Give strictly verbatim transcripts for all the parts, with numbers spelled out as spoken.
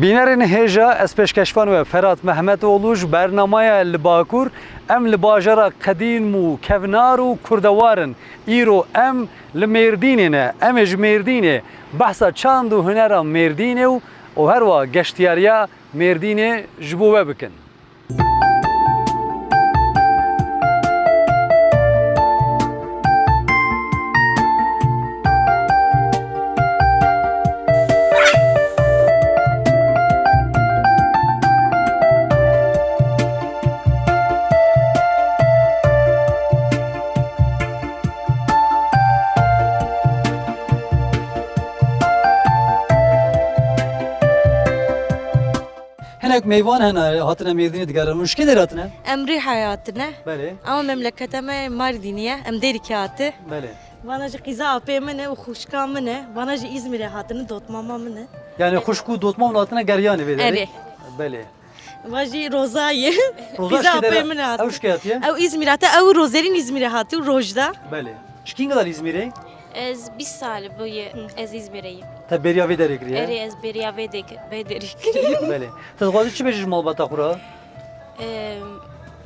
Bînerên hêja, ez pêşkeşvan we Ferhat Mehmetoğlu ji bernamaya Li Bakur. Em li bajara qedîm û kevnar û kurdewar in. Îro em li Mêrdînê ne. Em ê ji Mêrdînê behsa çand û hunera Mêrdînê û, û herwa geştiyariya Mêrdînê ji bo we bikin. Hinek mêvan hene hatine Mêrdînê digerin. Hûn ji kê derê hatine? Em Rîhayê hatine. Belê. Ama memleketa me Mardînî ye. Em Dêrikê hati. Belê. Vana jî qîza apê min e û xwişka min e. Vana jî Îzmîrê hatine, dotmama min e. Yani xwişk û dotma hûn hatine geriyanê vê derê? Erê. Belê. Va jî Roza ye. Roza. Qîza apê min e hatiye. Ew ji kê hatiye? Ew Îzmîr hatiye. Ew Rozerîn Îzmîrê hatiye û Rojda. Belê. Ji kî qedar Îzmîrê? Ez bîst sal bûye ez Îzmîrê yim. Te bêriya vê derê kiriye? Erê, ez bêriya vê dek-, vê derê kirî. Belê. Te dixwazî çi bêjî ji malbata xwe re? Em,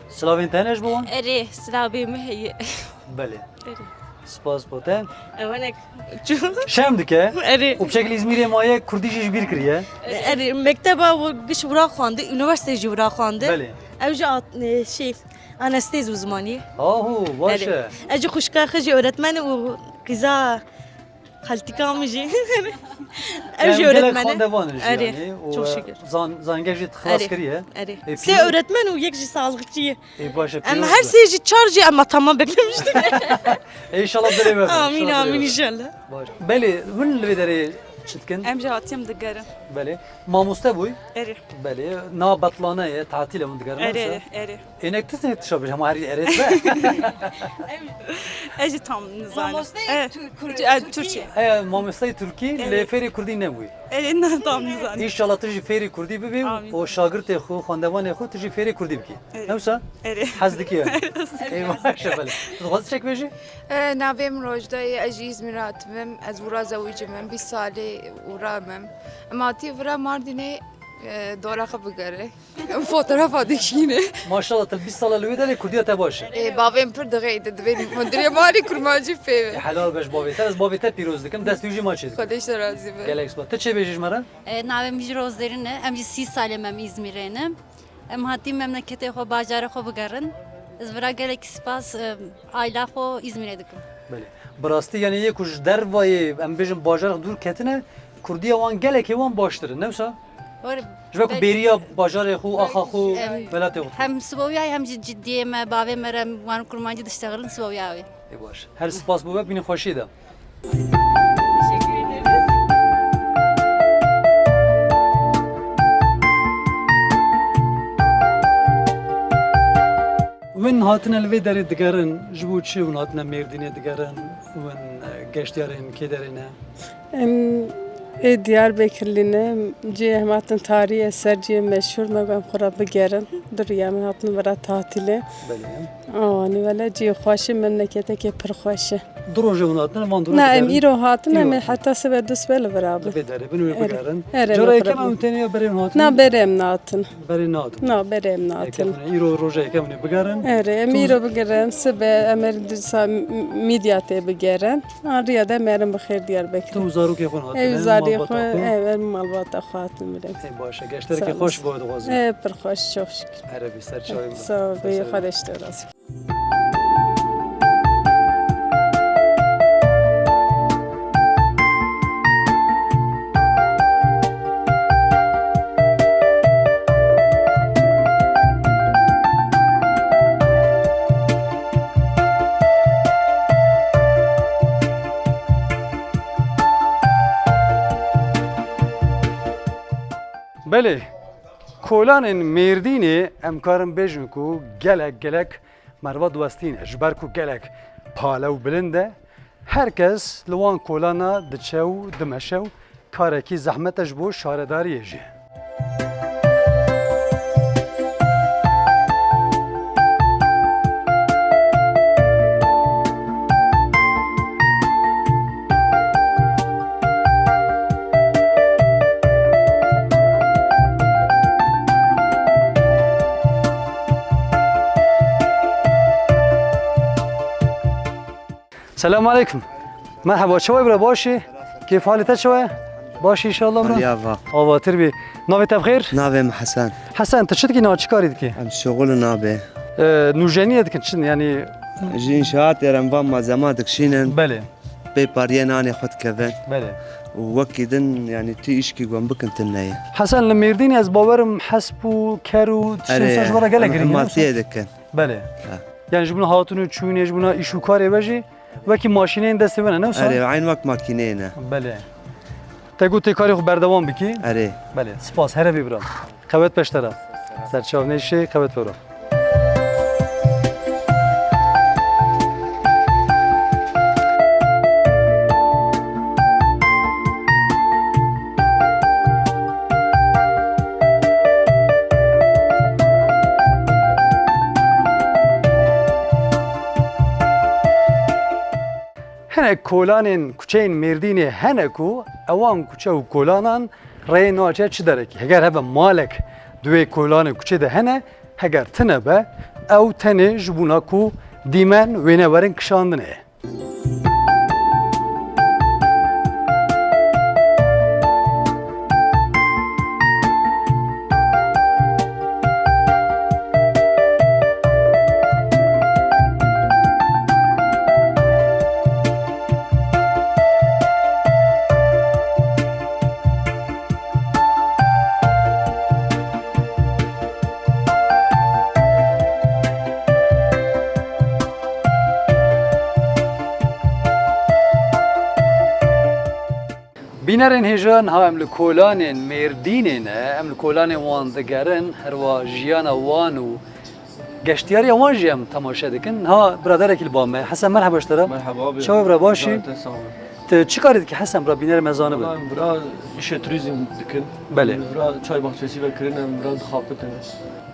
Silavên te hene ji bo wan? Erê, silavê min heye. Belê. Erê. Spas bo te. Ewanek. Şerm dike. Erê. Û bi şekilî Îzmîrê maye, kurdî jî ji bîr kiriye. Erê, mekteba giş wira xwandi, üniversite jî wira xwandi. Belê. Ew jî at-, e, şey, anestezi uzmanî. Ahu, baş e. Erê. Ez jî xwişka xwe jî öğretmen û qîza xaltika min jî. Ew jî öğretmen e. Xwendevan in jî. Erê, yani, çok şükür. Zan-, zangeh jî xilas kiriye. Erê. E, sê öğretmen û yek jî sağlıkçı ye. Ê, baş e, em her sê jî çar jî em tamam beklemiştik. E, inşallah belê be. Amin, amin, inşallah. Baş. Belê, hûn li vê derê çi dikin? Em jî hatiyem digerin. Belê. Mamoste bûy? Erê. Belê. Na betlane ye, tatîl e hûn digerin, erê, erê. Ênek tu ne tişa bêj, hema herî erê be. Ez jî tam nizanim. Mamoste Türkçe. He, mamosteyê Tirkî, lê fêrê Kurdî nebûyî. Erê, na tam nizanim. Înşallah tu jî fêrê Kurdî bibî û şagirtê xwe, xwendevanê xwe tu jî fêrê Kurdî bikî. Erê. Ne wisa? Erê. Hez dikî yani. Ey, maşallah. Tu dixwazî çek bêjî? E, navê min Rojda ye, ez ji Îzmîr hatibim. Ez wira zewicî me, bîst salê wira me. Em hatî vira Mardînê, e, dora xwe bigere. Em fotoğrafa dikîne. Maşallah, tu bîst sala li wê derê Kurdiya te baş e. E, bavê min pir dixeyde, divê mudirê malê kurmancî pê be. E, helal be ji bavê te, ez bavê te pîroz dikim, destê wî jî maçê dikim. Xwedê ji te razî be. Gelek spas. Tu çê bêjî ji me re? E, navê min jî Rozerîn e. Em jî sî salê me em Îzmîrê ne. Em hatî memleketê xwe, bajarê xwe bigerin. Ez vira gelekî spas, e, aila xwe Îzmîrê dikim. Belê. Bi rastî, yani yê ku ji dervayê, em bêjin, bajarê dûr ketine, Kurdiya wan gelekê wan baştir in, ne wisa? Ji ber ku bêriya bajarê xwe, axa xwe, welatê xwe. Hem sibowiya, hem jî ciddiyê me, bavê me re, em wan kurmancî diştexilin sibowiya wê. Ê baş. Her spas bo we, bînin xweşiyê de. Teşekkür ederiz. Win hatine li vê derê digerin, ji bo çi win hatine Mêrdînê digerin, win, e, geştiyarên kê derê ne? Em ê Diyarbekirlî ne, cihê em hatin tarî ye, ser cihê meşhûr me, em xwe re bigerin. Duriya me hatin vira tatîlê. Belê. Awanî wele cihê xweş e, memleketekê pir xweş e. Du roj e hûn hatine, van du roj. Na, em îro hatin, em ê heta sibe du sibe li vira bin. Li vê derê bin û bigerin. Erê, cara yekem em tenê ya berê hûn hatin? Na, berê em natin. Berê natin. Na, berê em natin. Yekem, îro roja yekem hûn ê bigerin. Erê, em îro bigerin, sibe em ê dîsa Midyatê bigerin. An riya de em ê herin bi xêr Diyarbekirê. Tu û zarokê xwe hatine, ew zarê xwe, ew malbata xwe hatin bile. Ê baş e, geşterekê xweş bo dixwazim. Ê pir xweş, çok şükür. Erê bî ser çavê min. Sağ ol, Xwedê ji te razî. Belê, kolanên Mêrdînê em karin bêjin ku gelek gelek merva diwestîne, ji ber ku gelek pale û bilind e. Her kes li wan kolana diçe û dimeşe û karekî zehmet e ji bo şaredariyê jî. Selamun aleyküm. Merhaba, çawa bira, başî? Keyf halê te çawa? Başî inşallah bira. Aliya va. Avatir bî. Navê te bi xêr? Navê min Hesen. Hesen, tu çi dikî niha, çi karî dikî? Em şixul nabê. Ee, nûjenîye dikin çi, yanî? Ji înşaatê re em van malzema dikişînin. Belê. Pê pariyê nanê xwe dikevin. Belê. Û wekî din, yanî tu îşkî gom bikin tune ye. Hesen, li Mêrdînê ez bawerim hesp û ker û tiştên ser ji we re gelek girîng in, ne wisa? Matiyê dikin. Belê. Ha. Yani ji bona hatin û çûnê, ji bona îş û karê we jî wekî maşîneyên destê we ne, ne wisa? Erê, eyn wek makîneyê ne. Belê. Te got tê karê xwe berdewam bikî? Erê. Belê. Spas, here bî bira. Qewet peştera. Serçav neyşê, qewet vera. Hinek kolanên kuçeyên Mêrdînê hene ku ewan kuçe û kolanan rê naçe çi derekî. Heger hebe malek di wê kolanê kuçê de hene, heger tine be, ew tenê ji bona ku dîmen wêne werin kişandinê ye. Bînerên hêja, niha em li kolanên Mêrdînê ne, em li kolanên wan digerin, herwa jiyana wan û geştiyariya wan jî em temaşe dikin. Niha biraderekî li ba me. Hesen, merheba ji te re. Merheba abi. Çawa bira, başî? Gayet sağ ol. Tu çi karî dikî Hesen, bira bînerê me zanibin? Valla em vira îşê turizm dikin. Belê. Em vira çay bahçesi ve kirin, em vira dixapitin.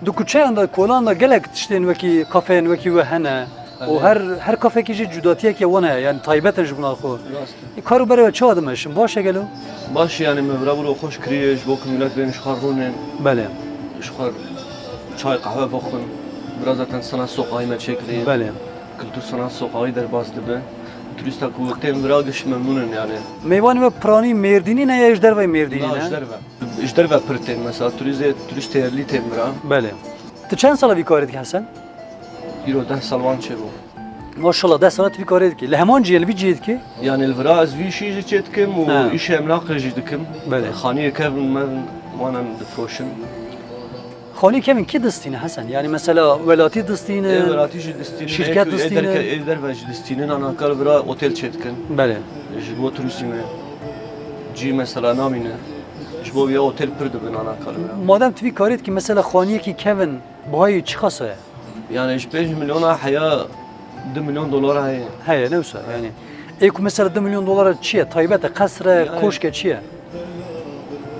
Di kuçeyan de, kolan de gelek tiştên wekî kafeyên wekî we hene. Û her, her kafekî jî cudatiyeke wan heye, yani taybet in ji bona xwe. Rast e. Ê, kar û berê we çawa dimeşin? Baş e gelo? Baş e, yani me vira wilo xweş kiriye, ji bo ku milet bên ji xwe rûnin. Belê. Ji xwe çay qehwe bixwin. Vira zaten sanat sokağı me çêkiriye. Belê. Kultur sanat sokağı derbas dibe. Turîsta ku tên vira giş memnûn in yani. Mêvanê we piranî Mêrdînî ne ya ji derveyî Mêrdînî ne? Na, ji derve. Ji derve pir tên mesela, turîzê, turîstê yerlî tên vira. Belê. Tu çend sala vî karê dikî Hesen? Îro deh sal wan çêbû. Maşallah, deh sala tu vî karê dikî. Li heman cihê, li vî cihê dikî? Yani li vira ez vî işî jî çê dikim û Ha. îşê emlaqê jî dikim. Belê. Xaniyê kevin mevin wan em difroşin. Xaniyê kevin kî distîne Hesen? Yani mesela welatî distîne, Ê welatî jî distîne, şîrket ê ku ê distîne? Derke, ê derve jî distîne, anakar vira otel çê dikin. Belê. Ji bo turizmê. Cî mesela namîne. Ji bo ya otel pir dibin anakar vira. Madem tu vî karê dikî, mesela xaniyekî kevin bihayê çi xasa ye? Yani ji pênc milyona heya du milyon dolara heye. Heye, ne wisa yani. Ê ku mesela du milyon dolara çi ye? Taybet e, qesr e, Yani koşk e, çi ye?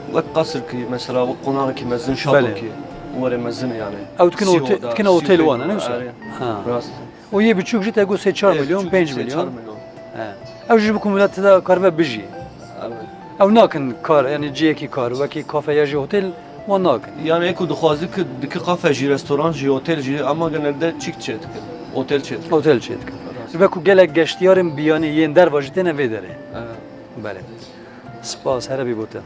Wek qesrkî mesela, wek qonaxekî mezin, Belê. Şatokî, were mezin yani. Ew dikin Sî ote-, oda, dikin sî otel oda, wan e, ne wisa? Erê. Ha. Rast. O yê biçûk jî te got sê çar Ê, milyon, biçûk pênc sê çar milyon. He. Ew jî bi ku milet tida karibe bijî. Evet. Ew nakin kar, yani cihekî kar, wekî kafe ya jî otel, wan nakin. Yani ê ku dixwazi ki diki kafe jî, restoran jî, otel jî, ama genelde çik çê dikin. Otel çê dikin. Otel çê dikin. Rast. Ve ku gelek geştiyarên biyanî yên derva jî têne vê derê. Evet. Belê. Spas, here bî bo te.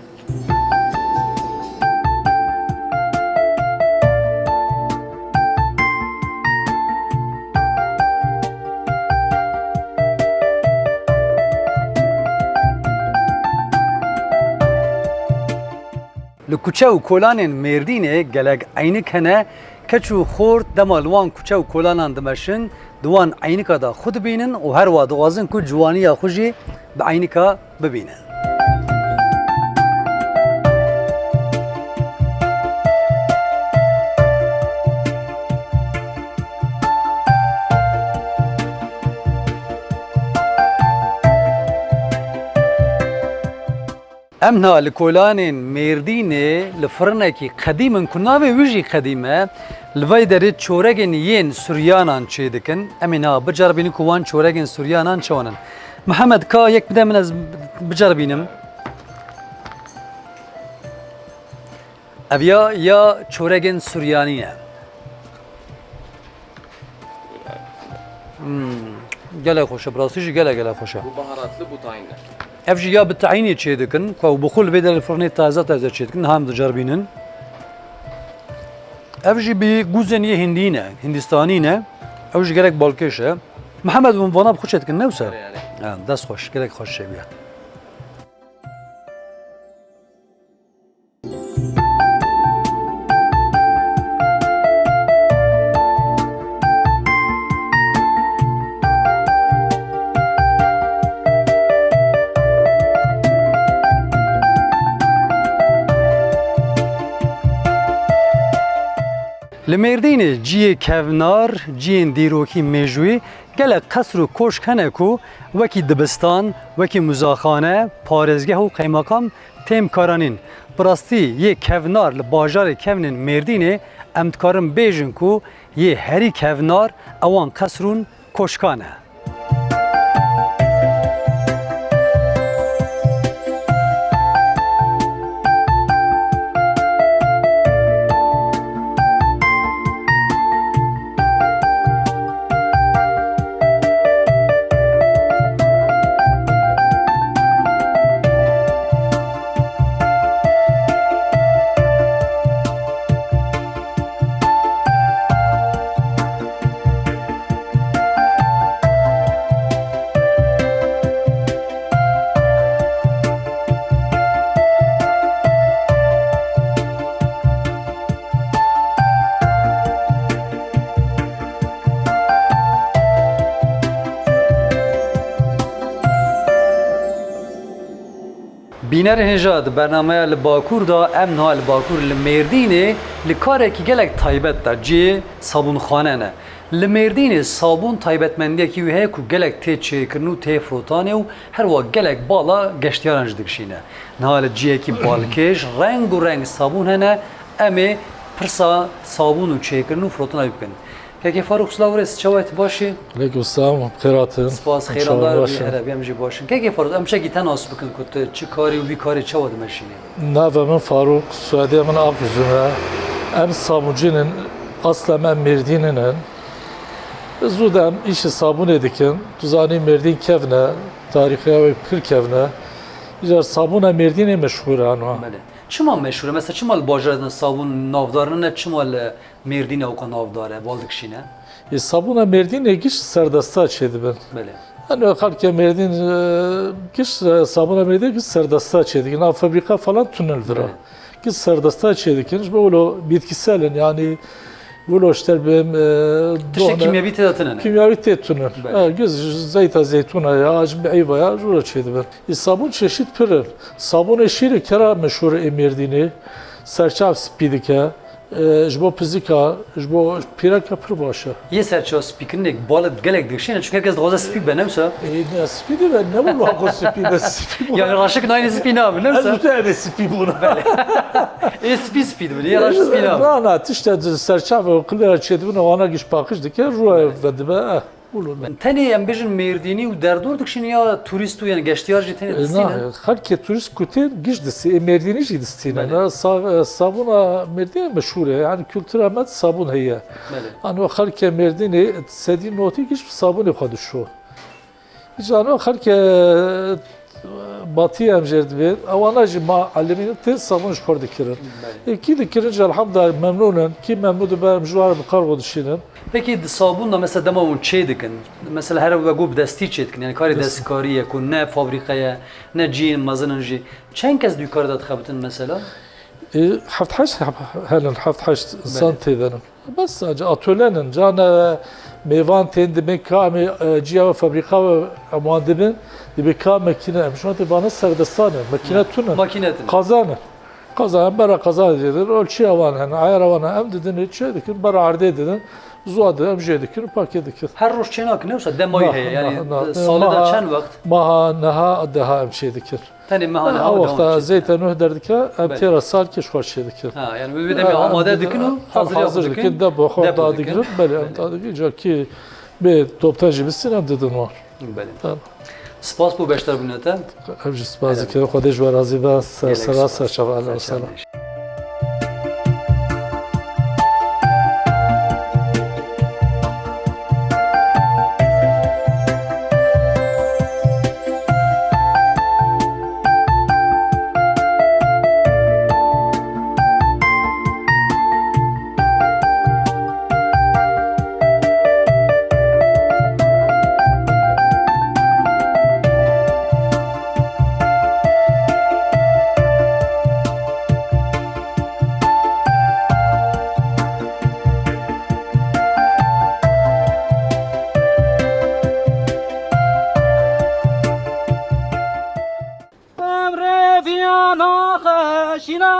Li kuçe û kolanên Mêrdînê gelek eynik hene, keç û xort dema li wan kuçe û kolanan dimeşin, di wan eynika de xwe dibînin û herwa dixwazin ku ciwaniya xwe jî bi eynika bibînin. Em niha li kolanên Mêrdînê li firinekî qedîm in ku navê wî jî qedîm e, li vay derê çoregên yên Suryanan çêdikin. Em ê niha biceribînin ku wan çoregên Suryanan çawan in. Mihemed, ka yek bide min, ez biceribînim. Ev ya, ya çoregên Suryanî ne. Hmm. Gelek xweş e, bi rastî jî gelek gelek xweş e. Bu baharatlı, bu tahinli. Ev jî ya bi tahînê çêdikin, ku ew bi xwe li vê derê li firnê taze taze çêdikin, niha em diceribînin. Ev jî bi gûzên yê hindî ne, hindistanî ne. Ew jî gelek balkêş e. Mihemed, hûn vana bi xwe çêdikin, ne wisa? Erê, erê. Ha, dest xweş, gelek xweş çêbûye. Li Mêrdînê cihê kevnar, cihên dîrokî mêjûyî gelek qesr û koşk hene ku wekî dibistan, wekî muzaxane, parêzgeh û qeymeqam tên bikaranîn. Bi rastî yê kevnar li bajarê kevnên Mêrdînê em dikarin bêjin ku yê herî kevnar ewan qesr ûn koşkan e. Bînerên hêja, di bernameya Li Bakur de em niha li Bakur li Mêrdînê li karekî gelek taybet de, cihê sabûnxane ne. Li Mêrdînê sabûn taybetmendiyekî wî heye ku gelek tê çêkirin û tê firotanê û her wiha gelek bala geştiyaran jî digişîne. Niha li cihekî balkêş reng û reng sabûn hene, em ê pirsa sabûn û çêkirin û firotina wî bikin. Kekê Farûq, silav û rêz, çawa yî, tu baş î? Aleykum selam, xêr hatin. Spas, xêr, inşallah Allah baş in. Erê, em jî baş in. Kekê Farûq, em çekî te nas bikin ku tu çi karî û vî karê çawa dimeşînî? Navê min Farûq, soyadê min Aküzün e. Em sabûncîn in, asla me Mêrdînî ne. Zû de em îşê sabûnê dikin. Tu zanî Mêrdîn kevn e, tarîxê wê pir kevn e. Îcar sabûna Mêrdînê meşhûr e, ano. Belê. Çima meşhûr e? Mesela çima li bajarê de sabûn navdar nîne, çima li Mêrdînê ewka navdar e, bal dikişîne? Ê, sabûna Mêrdînê giş serdesta çêdibin. Belê. Yanî xelkê Mêrdîn, e, giş, e, sabûna Mêrdînê giş serdesta çêdikin. Nav fabrîka falan tune li vira. Belê. Giş serdesta çêdikin. Ji bo wilo bitkisel in, yanî wilo ji te bêm, e, Tiştê dohne-, kîmyevî tê de tune ne? Kîmyevî tê tune. Belê. Ha, giş zeyta zeytûna ya, ji meyva ya, ji wilo çêdibin. Ê, sabûn çeşît pir in. Sabûnê şîrê kera meşhûr ê Mêrdînê. Serçav spî dike. E, ji bo pizika, ji bo pîreka pir baş e. Yê serçav spîkirinê bal gelek dikişîne, çunke herkes dixwaze spî be, ne wisa? E, ne spî dibe, ne wilo ku spî be, spî bû. Yani raşik nayne spî nabin, ne wisa? Ez û te ebe spî bûne. Belê. Ê spî spî dibin, yê raşik spî nabin. Na, na, tişte serçav û qilera çêdibin, wana giş paqij dike, rû vedibe, eh. Wilo ne. Tenê em bêjin Mêrdînî û derdor dikişîn ya turîst û, yani geştiyar jî tenê distînin? E, na, xelkê turîst ku tên giş distî, ê Mêrdînî jî distînin. Belê. E, sa-, e, sabûna Mêrdînê meşhûr e. Yani kultura me sabûn heye. Belê. Ano xelkê Mêrdînê sedî notî giş bi sabûnê xwe dişo. Îca no xelkê, e, Batî em jêr dibên, ewana jî ma elimînin tên sabûn ji xwe dikirin. Belê. Ê, kî dikirin jî elhamdulillah memnûn in. Kî memnû dibe em ji wan re bi qerx dişînin. Pekî di sabûn de mesela dema hûn çê dikin, mesela here we got bi destî çê dikin, yani karê Dest- destkarî ye ku ne fabrîka ye, ne cihên mezin in jî. Çend kes di wî karê de dixebitin mesela? Ê, heft heşt heb-, hene, heft heşt insan Belê. Tê de ne. Bes sadece atölye ne. Cana mêvan tên dibên ka em ê, e, ciya we fabrîka we em wan dibin, dibê ka mekîne em. Şuna tê vana serdestan e, mekîne tune. Makîne tune. Qazan e. Qazan, bera qazan didin, ölçüya wan hene, ayara wan hene, em didin, çê dikin, bera erdê didin, zuwa didin, em jê dikin, pakê dikin. Her roj çê nakin, ne wisa demahî Na, heye, yani na, na, salê de maha, çend wext? Maha, neha, deha em çê dikin. Tenê meha neha A deha wexta çê zeyte dikin. Nuh derdike, em Belê. Têra salkê ji xwe çê dikin. Ha, yani wê demê Ha, amade em dikin û ha, haziriya hazir xwe dikin, dikin, deb xwe deb da xwe dikin. Digirin, belê, em Belê. Da digirin, cakî bê toptan jî bisin, em didin wan. Belê. Tamam. Spas bo beşdarbûna te. Ev jî spas Helal. Dikirin. Xwedê ji we razî be. Ser Gelek sera, spas. Ser çava. Ser Selam. Çava.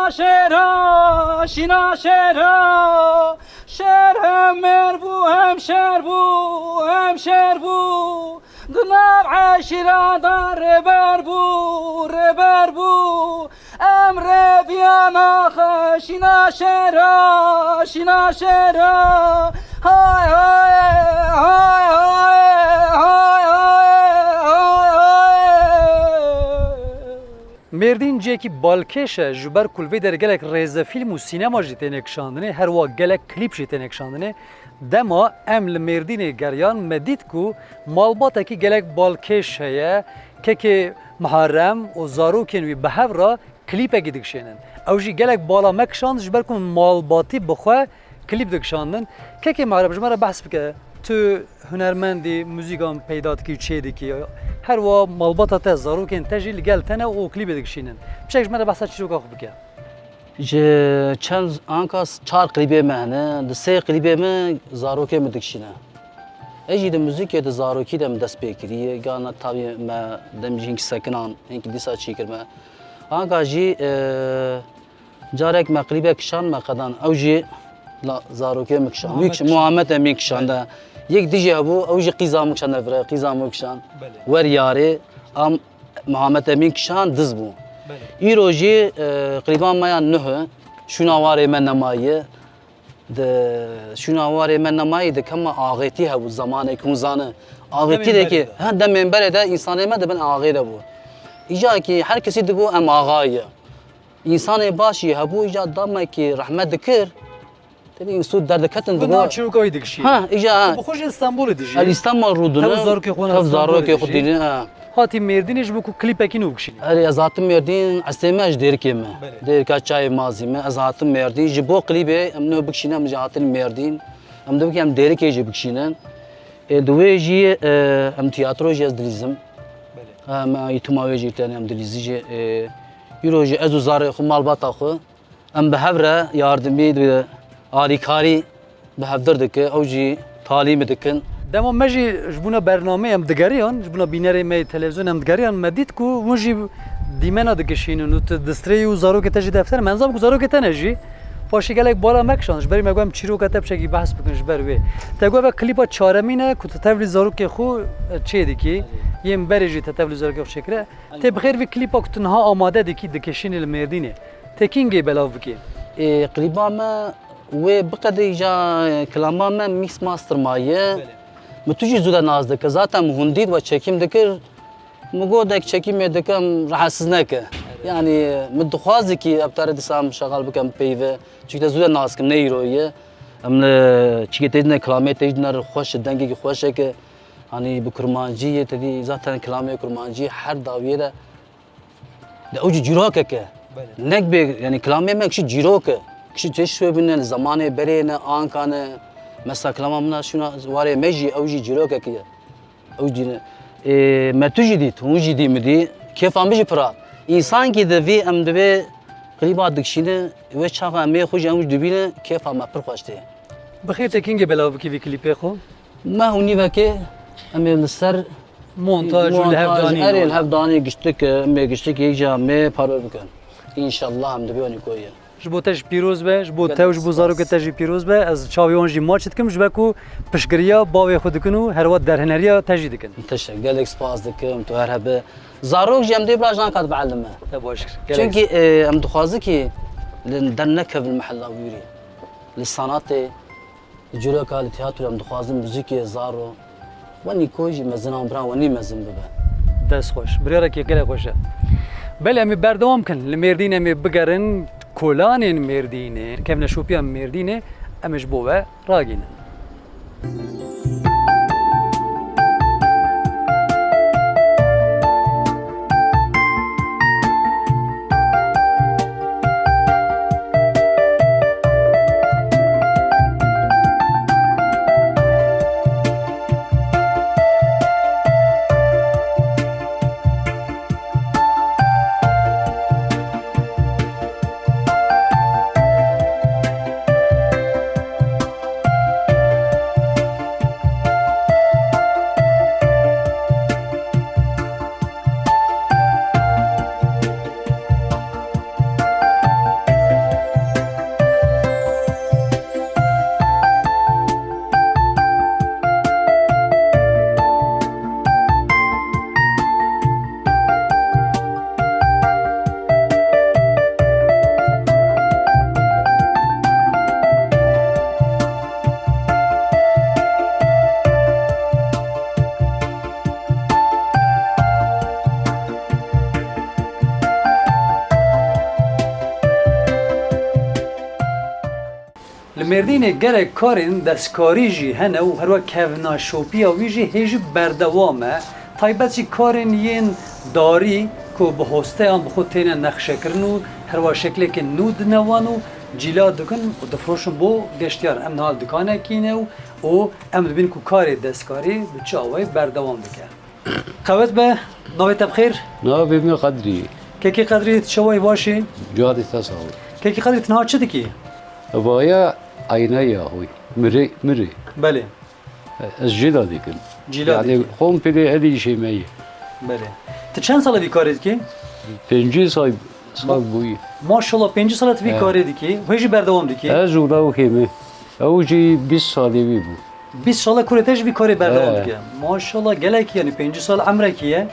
Şêra, şîna şêra, şêr hem mêr bû, hem şêr bû, hem şêr bû. Di nav eşîra de rêber bû, rêber bû. Em rêviya naxe, şîna şêra, şîna şêra. Hay hay, hay hay, hay hay, hay hay. Mêrdîn cihekî balkêş e, ji ber ku li vê derê gelek rêzefîlm û sînema jî têne kişandinê, her wiha gelek klîp jî têne kişandinê. Dema em li Mêrdînê geriyan, me dît ku malbatekî gelek balkêş heye, kekê Muharrem û zarokên wî bi hev re klîpekî dikişênin. Ew jî gelek bala me kişand, ji ber ku malbatî bi xwe klîp dikişandin. Kekê Muharrem, ji me re behs bike. Tu hunermendî, muzîkan peyda dikî û çê dikî. Her wiha malbata te, zarokên te jî li gel te ne û klîpê dikişînin. Piçek ji me re behsa çîroka xwe bike. Ji çend anka s-, çar klîbê me hene, di sê klîbê me zarokê min dikişîne. Ez jî di muzîkê, di zarokî de min dest pê kiriye. Gana tabî me dem jî hinkî sekinan, hinkî dîsa çî kir me. Anka jî, e, carek me klîbek kişand, me qedan. Ew jî la zarokê min kişand. Wî Muhammed kiş-, kişand. Muhammed Emîn kişand. Belê. Yek dijî hebû, ew jî qîza min kişand, vir e, qîza min kişand. Belê. Wer yarê, am Muhammed Emîn kişand, diz bû. Belê. Îro jî, e, klîba me ya nuh e, Şûna Warê Me Nemaye. Di Şûna Warê Me Nemayî de kema axêtî hebû, zamanê ku zane. Axêtî Demên de berê ki, de. Ha, demên berê de însanê me di bin axê de bû. Îca ki her kesî digo em axa ye. Însanê baş jî hebû, îca dame ki rehmet dikir, tevî însû derdiketin. Bi digo nav çîroka wî dikişî. Ha, îca, ha. Tu bi xwe jî Îstanbulê dijî. El Îstanbul rûdine. Tev zarokê xwe ne Tev Îstanbulê zarokê xwe dijî. Dîne, ha. Hatî Mêrdînê ji bo ku klîpekî nû bikişînî. Erê, ez hatim Mêrdîn, eslê me ji Dêrikê me. Belê. Dêrika Çayê Mazî me. Ez hatim Mêrdîn. Ji bo klîbê em nû bikişîne, em jî hatin Mêrdîn. Em dibike em Dêrikê jî bikişînin. Ê, di wê jî, e, em tiyatro jî ez dilîzim. Belê. Em, e, îtuma wê jî tenê em dilîzî jî. E, îro jî ez û zarê xwe, malbata xwe. Em bi hev re yardimî, alîkarî bi hevdir dike, ew jî talî min dikin. Dema me jî ji bona bernameyê em digeriyan, ji bona bînerê me yê televîzyon em digeriyan, me dît ku hûn jî dîmena dikişînin û tu distreyî û zarokê te jî defter. Me nizam ku zarokê te ne jî. Paşê gelek bala me kişand, ji berî me got em çîroka te piçekî behs bikin ji ber wê. Te got ve klîpa çaremîn e ku tu tevlî zarokê xwe çê dikî, yên berê jî te tevlî zarokê xwe çêkire. Tê bi xêr vî klîpa ku tu niha amade dikî, dikişînî li Mêrdînê. Te kîngê belav bikî? Ê, klîba me wê biqedê îja kilama me mix master maye. Belê. Min tu jî zû de nas dikir. Zaten min hûn dît we çekîm dikir. Min got, dek çekîmê dikim, rehetsiz neke. Belê. Yanî min dixwazi ki ev tare dîsa em şexal bikim peyve. Çunke te zû de nas kim, ne îro ye. Em li çikê te jî ne, kilamê te jî ne xweş e, dengekî xweş e ki. Hanî bi kurmancî yê te dî, zaten kilamê kurmancî her dawiyê de De ew jî cîrokek e. Belê. Nek bê, yanî kilamê me kişî cîrok e. Kişî tê şûbîne, li zemanê berê ne, anka ne. Mesela kilama min a Şûna Warê Me jî ew jî cîrokek e. Ew jî ne. Ê, me tu jî dît, hûn jî dî min dî. Kêfa min jî pira. Însan kî di vî em di vê klîba dikişîne, wê çaxa em ê xwe jî em jî dibîne, kêfa me pir xweş tê. Bi xêr te kîngê belav bikî vî klîpê xwe? Me û nîvekê em ê li ser Montaj û li hev montaj, danîn erê wan. Li hev danî giştik, em ê giştik yek ca em ê parve bikin. Înşallah em dibê wanî koyê. Ji bo te jî pîroz be, ji bo te û ji bo zarokê te jî pîroz be. Ez çavê wan jî maç dikim, ji ber ku piştgiriya bavê xwe dikin û herwa derhineriya te jî dikin. Teşekkür, gelek spas dikim, tu her hebe. Zarok jî em dê bila jan kat bielime. Te baş kir. Gelek Çünkü, e, em dixwazi ki li dernekevin mehella wîrî. Li sanatê, li cîroka, li tiyatro em dixwazin muzîkê zaro. Wenî ko jî mezin an bira wenî mezin bibe. Dest xweş. Biryarekî gelek xweş e. Belê em ê berdewam kin. Li Mêrdîn em ê bigerin. Kolanên Mêrdînê, kevneşopiya Mêrdînê em ê ji bo we ragînin. Mêrdînê gerek karên destkarî jî hene û herwa kevnaşopiya wî jî hê jî berdewam e. Taybet jî karên yên darî ku bi hosteyan bi xwe têne nexşekirin û herwa şeklekên nû dine wan û cîla dikin û difiroşin bo geştiyar. Em niha li dikanekî ne û, û em dibînin ku karê destkarî bi çi awayî berdewam dike. Qewet be, navê te bi xêr? Navê min Qedrî. Kekê Qedrî, tu çawa yî, baş î? Carê te sax. Kekê Qedrî, tu niha çi dikî? Vaya eyneya xwe. Mirê, mirê. Belê. Ez cîla dikim. Cîla dikî. Yanî komple ev îşê me ye. Belê. Tu çend sal e vî karê dikî? Pêncî sal, sal bûyî. Maşallah, pêncî sal e tu vî karê dikî. He. Wê jî berdewam dikî? Ez û lawikê min. Ew jî bîst salê wî bû. Bîst sal e kurê te jî vî karê berdewam dike. Maşallah, gelekî, yanî pêncî sal emrekî ye.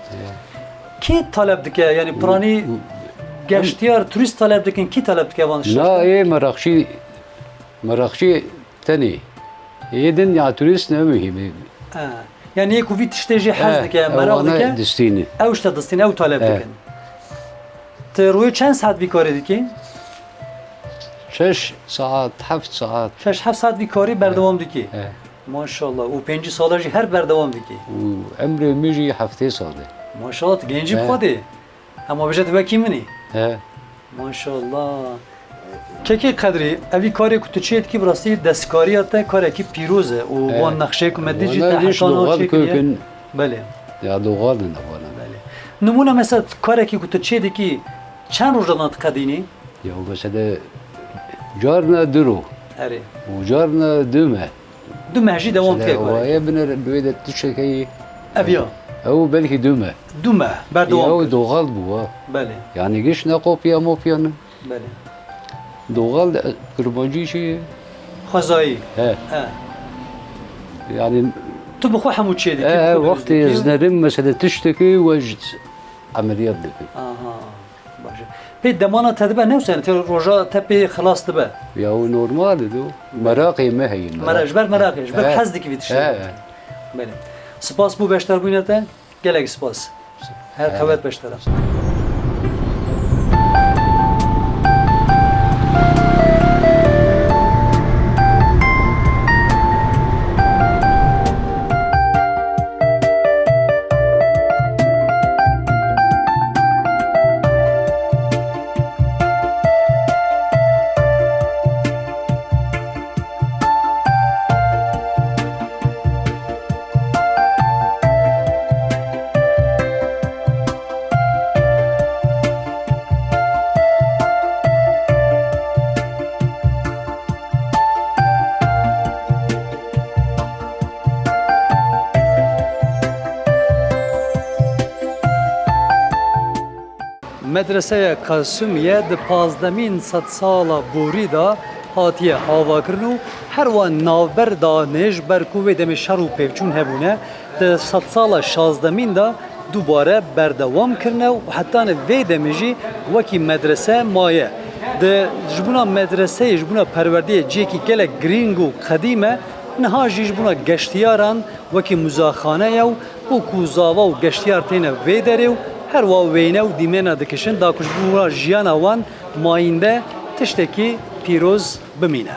Kî talep dike? Yanî piranî geştiyar, turîst talep dikin, kî talep dike van tiştan? Na, ê meraqçî, meraqçî tenê. Ê din ya turîst ne muhîm e. Ha. Yanî yê ku vî tiştê jî hez dike, meraq dike, distîne. Ew işte distîne, ew talep dikin. Tu rûyê çend saet vî karê dikî? Şeş saet, heft saet. Şeş heft saet vî karî berdewam dikî. He. Maşallah. Û pêncî sala jî her berdewam dikî. Û emrê min jî heftê sal e. Maşallah, tu gencî bi xwe dê. Hema bêje tu wekî min î. He. Maşallah. Kekê Qedrî, evî karê ku tu çê dikî bi rastî destkariya te karekî pîroz e û van nexşeyê ku me dî jî te heta niha çêkiriye. Belê. Ya doğal ne vana. Belê. Nimûne mesela karekî ku tu çê dikî çend roja diqedînî? Ya mesela carna du roj. Erê. Û carna du meh. Du meh jî dewam dike karê. Mesela, waye binêre bi wê de tiştekî ye. Ev ya. Ew belkî du meh. Du meh berdewam kir. Ew doğal bû ha. Belê. Yanî giş ne kopya mopya ne. Belê. Doğal, e, kurbancî jî. Xwezayî. He. He. Yanî tu bi xwe hemû çê dikî, he, bi xwe wextê dikî. Ez nerim mesela tiştekî we ji Emeliyat dikin. Aha, baş e. Pê demana te dibe ne wisa, te roja te pê xilas dibe? Ya o normal e do. Meraqê me heye. Mera-, ji ber meraqê, ji ber hez dikî vî tiştê. He. Belê. Spas bo beşdarbûna te. Gelek spas. Her qewet beşdara. Medreseya Kasimiye di pazdemîn sedsala borî de hatiye avakirin û her wa navber da nêj ber ku wê demê şer û pevçûn hebûne, di sedsala şazdemîn de dubare berdewam kirine û hetanî vê demê jî wekî medrese maye. Di, ji bona medreseyê, ji bona perwerdeyê cihekî gelek girîng û qedîm e, niha jî ji bona geştiyaran wekî muzexane ye û ku zava û geştiyar têne vê derê û her wa wêne û dîmêna dikişin da ku ji bona jiyana wan mayînde tiştekî pîroz bimîne.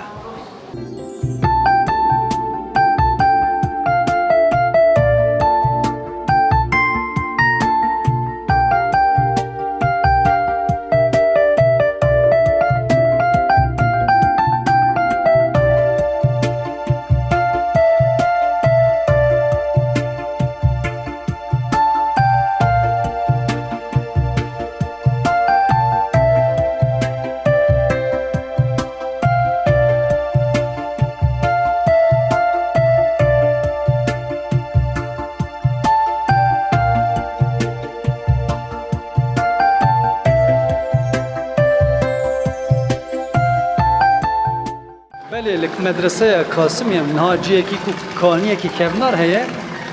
Belê, li medreseya Kasimiye niha cihekî ku kaniyekî kevnar heye,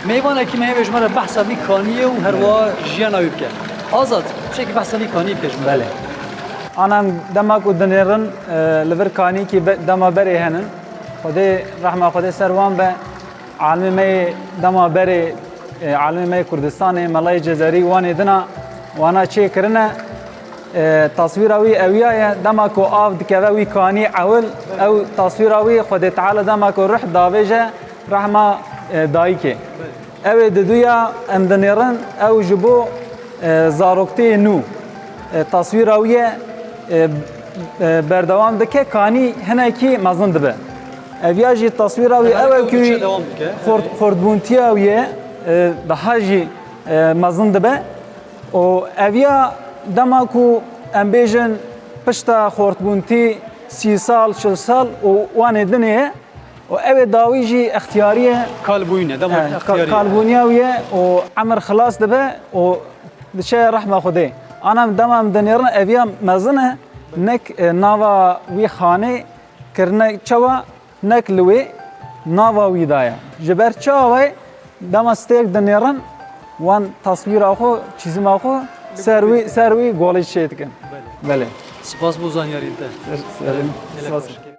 mêvanekî me heye ji me re behsa vî kaniyê û herwa jiyana wî bike. Azad, tiştekî behsa vî kaniyê bike ji me re. Belê. Ana em dema ku dinêrin, e, li vir kaniyekî be-, dema berê henin. Xwedê, rehma Xwedê ser wan be. Alimê me yê dema berê, e, alimê me yê Kurdistanê, Melayê Cezerî, wan ê dina, wana çêkirine, E, taswîra wî ewiya ye, dema ku av dikeve wî kanî ewil, ew taswîra wî Xwedê Teala dema ku ruh davêje rehma, e, dayikê. Ew ê diduya em dinêrin, ew ji bo, e, zaroktiyê nû, e, taswîra wî ye, e, e, berdewam dike, kanî hinekî mezin dibe. Eviya jî taswîra wî ew e ku xort-, xortbûntiya wî ye, e, daha jî, e, mezin dibe. Û eviya dema ku em bêjin pişta xortbûntî sî sal, çil sal û wanê dinê ye û ew ê dawî jî extiyarî ye. Kalbûyî ne, dema He, ka-, extiyarî ye. Kalbûniya wî ye û emir xilas dibe û diçe rehma Xwedê. Ana dema em dinêrin eviya mezin e, nek, e, nava wî xanê kirine çawa nek li wê nava wî de ye. Ji ber çawa wê dema stêrk dinêrin, wan taswîra xwe, çîzima xwe ser wî, ser wî golê çê dikin. Belê. Belê. Spas bo zanyarî te. Ser, serê min. Gelek Spas. Xweş.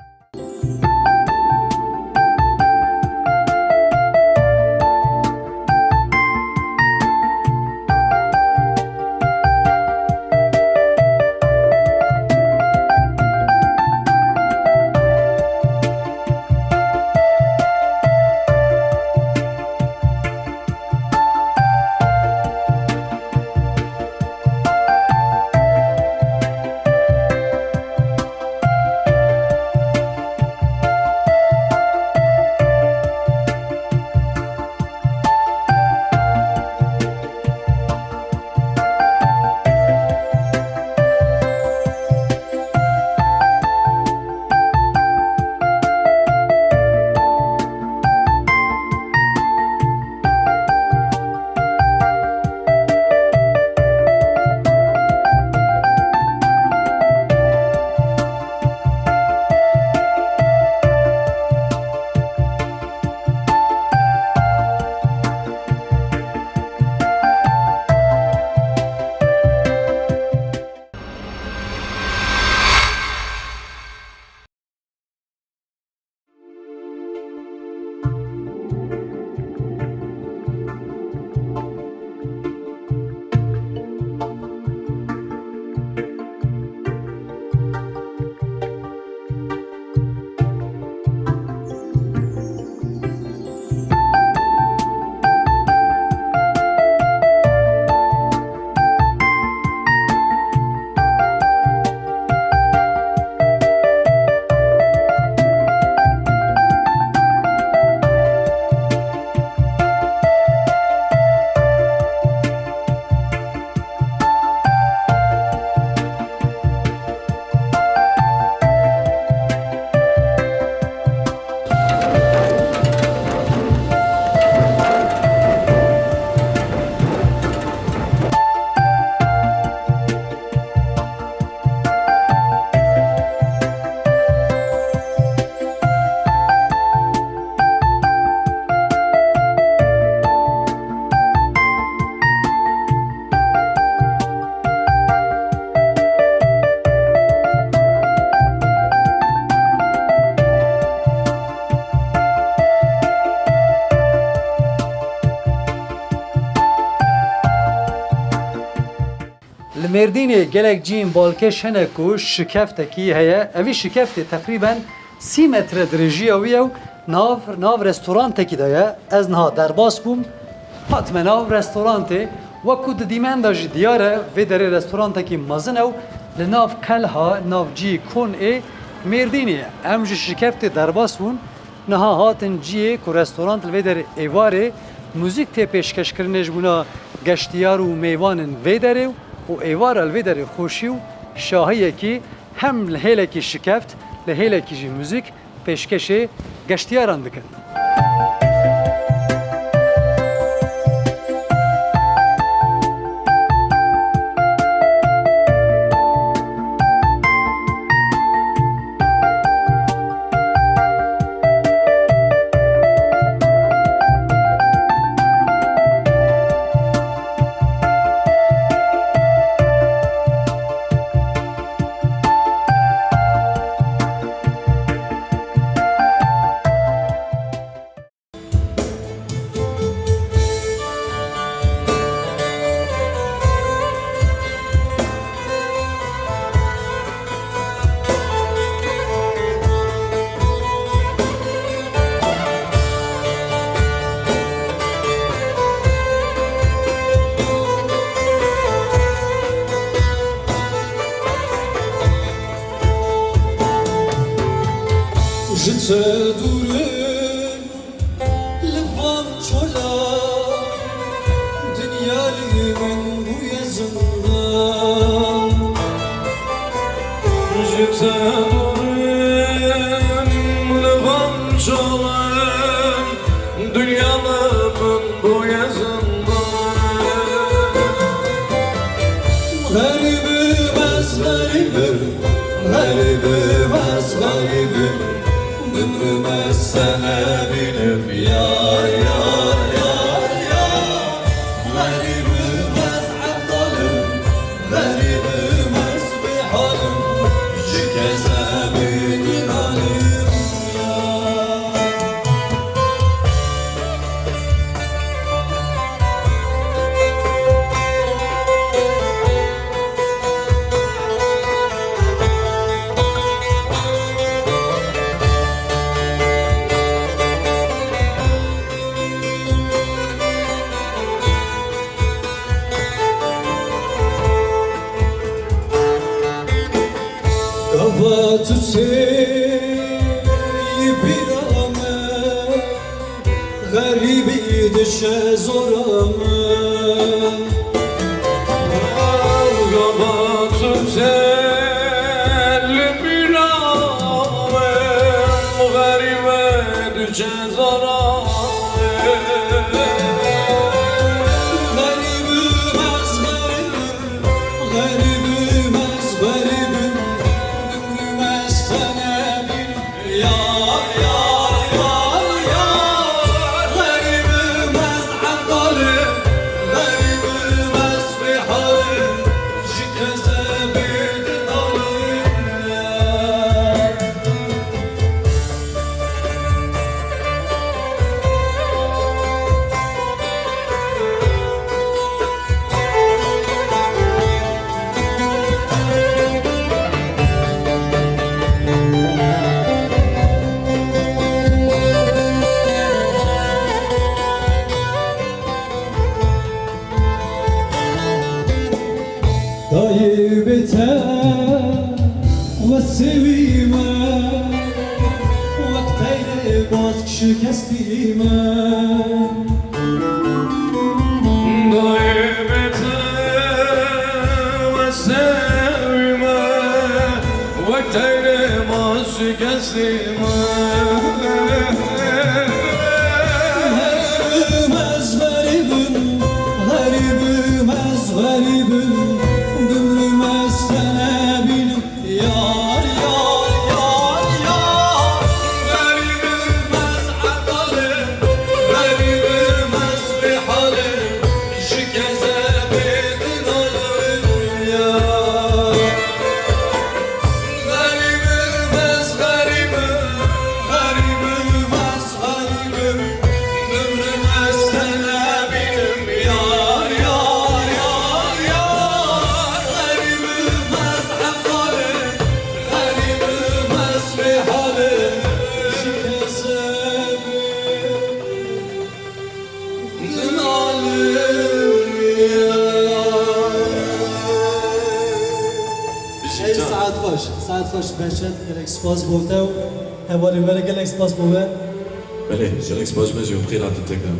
Li Mêrdînê gelek cihên balkêş hene ku şikeftekî heye. Evî şikeftê teqrîben sî metre dirêjiya wî ye û nav, nav restorantekî de ye. Ez niha derbas bûm, hatime nav restorantê. Wek ku di dîmen de jî diyar e, vê derê restorantekî mezin e û li nav qelha, nav cihê kon ê Mêrdînê ye. Em ji şikeftê derbas bûn. Niha hatin cihê ku restorant li vê derê êvarê muzîk tê pêşkeşkirinê ji bona geştiyar û mêvanên vê derê û êvara li vê derê xweşî û şahiyekî hem li hêlekî şikeft, li hêlekî jî muzîk pêşkêşê geştiyaran dikin. Ji te dûr im li van çola, dinyayê min bûye zindan. Ji te dûr im li van çola, dinyayê min bûye zindan. Xerîb im ez, xerîb im, xerîb im ez, xerîb im. Bimrim ez te nebînim, yar, yar, yar, yar. Xerîb im ez, eftal im, xerîb im ez, bêhal im. Ji kezebê didanim, yar. Gava tu tê bîra me, xerîbî diçe zora me. Gava tu tê li bîra me, xerîbe diçe zora me. Xerîb im ez, xerîb im, xerîb im ez, xerîb im. Bimrim ez te nebînim. Yar, yar, yar, yar. Xerîb im ez, eftal im, xerîb im ez, bêhal im. Ji kezebê didanim, yar. Dayê bê te wesê wî me, wek teyrê bask şikestî me. Dayê bê te wesê wî me, wek teyrê bask şikestî me. Xerîb im ez, xerîb im, xerîb im ez, xerîb im. Bimrim ez te nebînim. Yar, yar, yar, yar. Xerîb im ez, eftal im, xerîb im ez, bêhal im. Ji kezebê didanim, yar. Xerîb im ez, xerîb im, xerîb im ez, xerîb im. Bimrim ez te nebînim, yar, yar, yar, yar. Xerîb im ez, eftal im, xerîb im ez, bêhal im. Ji kezebê didanim, yar. Ey, saet xweş, saet xweş Behçet, gelek spas bo te û hevalên we re gelek spas bo we. Belê, gelek spas ji me jî û bi xêr hatin tekrar.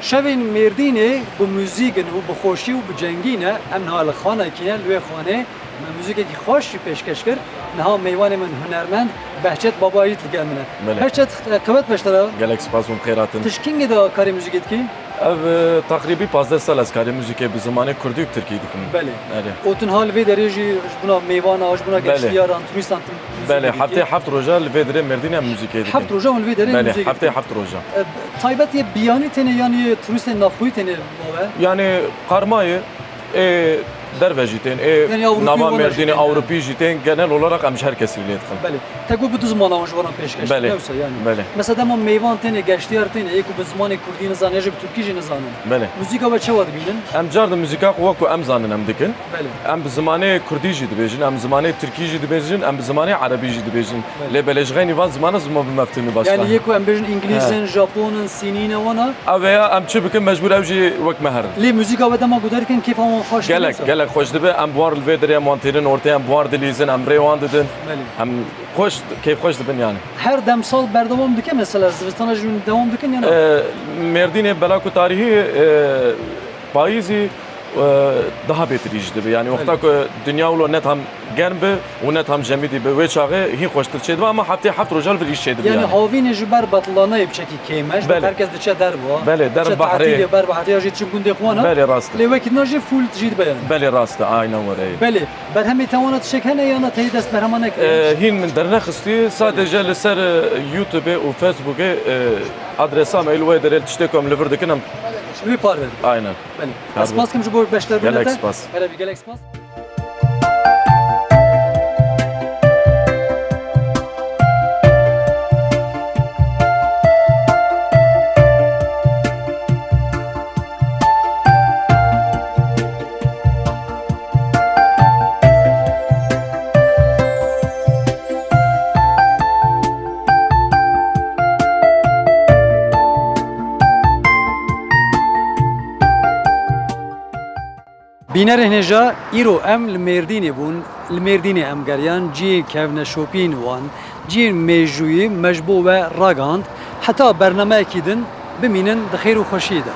Şevên Mêrdînê bi muzîk in û bi xweşî û bi cengî ne. Em niha li xanekî ne, li wê xanê me muzîkekî xweş jî pêşkeş kir. Niha mêvanê min hunermend Behçet Babayî digel min e. Belê. Behçet, e, qewet beş te re. Gelek spas û bi xêr hatin. Tu ji kîngê de karê muzîkê dikî? Ev, e, teqrîbî pazdeh sal ez karê muzîkê bi zimanê kurdî û tirkî dikim. Belê. Erê. Û tu niha li vê derê jî ji bona mêvana, ji bona Belê. Geştiyaran, turistan tu muzîkê Belê, dikî? Heftê heft roja li vê derê Mêrdînê em muzîkê dikin. Heft roja hûn li vê derê Belê, muzîkê heftê dikin? Heft roja. E, taybet yê biyanî tenê yan yê turistên navxweyî tenê mawe? Yani qarmayê, e, Derve jî tên, ê Yani Ewropî nava wana jî Mêrdînî, tên, Ewropî jî tên, genel olarak em ji her kesî lê dixin. Belê. Te got bi du zimanan ji wan pêşkeş Belê. Dewsa yani. Belê. Mesela dema mêvan têne, geştiyar têne, ê ku bi zimanê kurdî nizanin, ya jî bi tirkî jî nizanin. Belê. Muzîka we çawa dibînin? Em car di muzîka xwe wek ku em zanin em dikin. Belê. Em bi zimanê kurdî jî dibêjin, em bi zimanê tirkî jî dibêjin, em bi zimanê erebî jî dibêjin. Belê. Lê belê ji xeynî van zimana zima bi meftinî başla. Yani yê ku em bêjin îngilîzin, He. japonin, sînî ne wana? Ev ya em çi bikin mecbûr ew jî wek me herin. Lê muzîka we dema guhdar dikin kêfa wan xweş Gelek, dibe. gelek xweş dibe. Em bi wan li vê derê em wan tênin ortê, em bi wan dilîzin, em rê wan didin. Belê. Em xweş, kêfxweş dibin yani. Her demsal berdewam dike mesela zivistana jî dewam dikin ya ne? Ee, Mêrdînê bela ku tarîhî, e, payîzî, e, daha bêtirî jî dibe. Yani Belê. wexta ku dinya wilo ne tam germ bi û ne tam jemîdî bi, wê çaxê hîn xweştir çêdibe, ama heftê heft roja li vir îş çêdibe Yani yani. havînê ji ber betilanayê bi çekî kêm e, ji ber Belê. herkes diçe derva. Belê, derin Diçe behrê. tatilê ber behrê ya jî çi gundê xwe ne. Belê, rast e. Lê wekî dina jî full jî dibe yani. Belê, rast e, aynen were. Belê, berhemê te wana tiştek hene ya na teyî dest berhema nekiriye? Ee, hîn min dernexistiye, sadece li ser, e, YouTube û Facebookê, e, adresa me li wê derê tiştê ku em li vir dikin em Wê parve. Aynen. Belê. Her Ez spas kim ji bo beşdarbûna Gelek te. spas. Erê, gelek spas. Bînerên hêja, îro em li Mêrdînê bûn. Li Mêrdînê em geriyan cihê kevneşopîn wan, cihên mêjûyî me ji bo we ragihand. Heta bernameyekî din bimînin di xêr û xweşiyê de.